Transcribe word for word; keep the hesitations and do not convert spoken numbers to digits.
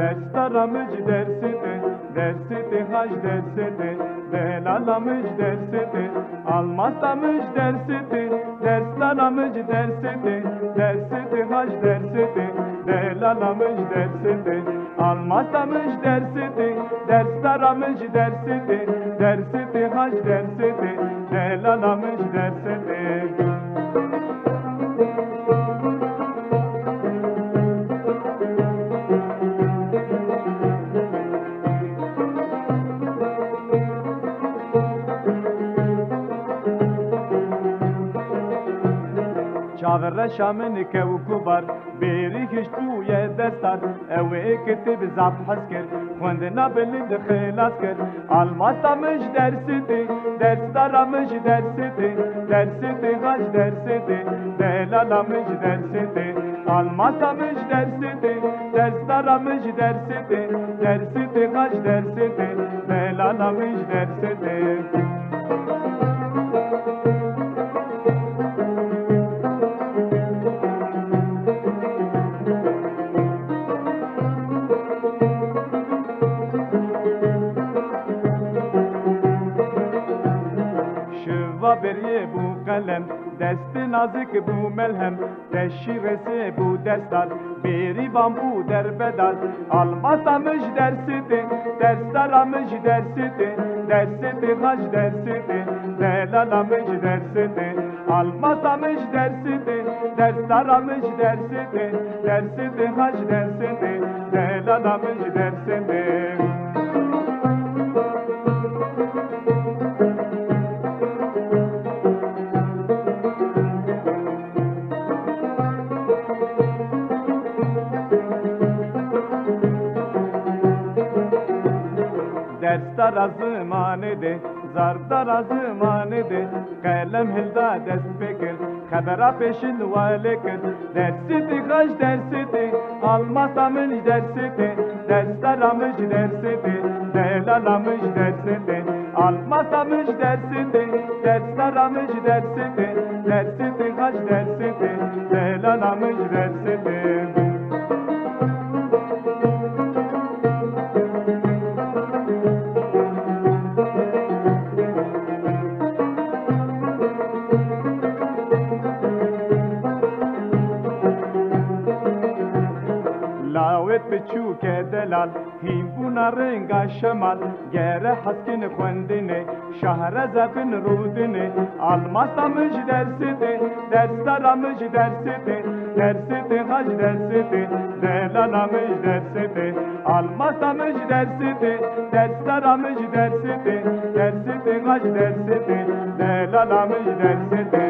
Dersdara min ji dersê te, dersê te xaş dersê te, delala min ji dersê te, almasta min ji dersê te, dersdara min ji dersê te, dersê te xaş dersê te, delala min ji dersê te, almasta min ji dersê te, dersdara min ji dersê te, dersê te xaş dersê te, delala min ji dersê te. Çavi reşa min kewk û bar, bêrî hişt bûye destar. Ew ê kitêb zaf hez kir, xwendina bilind xilas kir. Almasta min ji dersê tê, dersdara min ji dersê tê, dersê tê xaş dersê tê, delala min ji dersê tê. Almasta min ji dersê tê, dersdara min ji dersê tê, dersê tê xaş dersê tê, delala min ji dersê tê. Şiva beriyê bû qelem, destê nazik bû melhem, teşî resê bû destar, bêrîvan bû derbedar. Almasta min ji dersê tê, dersdara min ji dersê tê, dersê tê xaş dersê tê, delala min ji dersê tê. Almasta min ji dersê tê, dersdara min ji dersê tê, dersê tê xaş dersê tê, delala min ji dersê tê. Dersdara zimanê de, zardara zimanê de, qelem hilda dest pê kir, xebera pêşin welê kir. Dersê tê xaş dersê tê, almasta min ji dersê tê, dersdara min ji dersê tê, delala min ji dersê tê. Almasta min ji dersê tê, dersdara min ji dersê tê, dersê tê xaş dersê tê, delala min ji dersê tê. Lawê piçûke delal, hînbûna renga şemal, gere heskin xwendinê, şahreza bin rûdinê. Almasta min ji dersê tê, dersdara min ji dersê tê, dersê tê xaş dersê tê, delala min ji dersê tê. Almasta min ji dersê tê, dersdara min ji dersê tê, dersê tê xaş dersê tê, delala min ji dersê tê.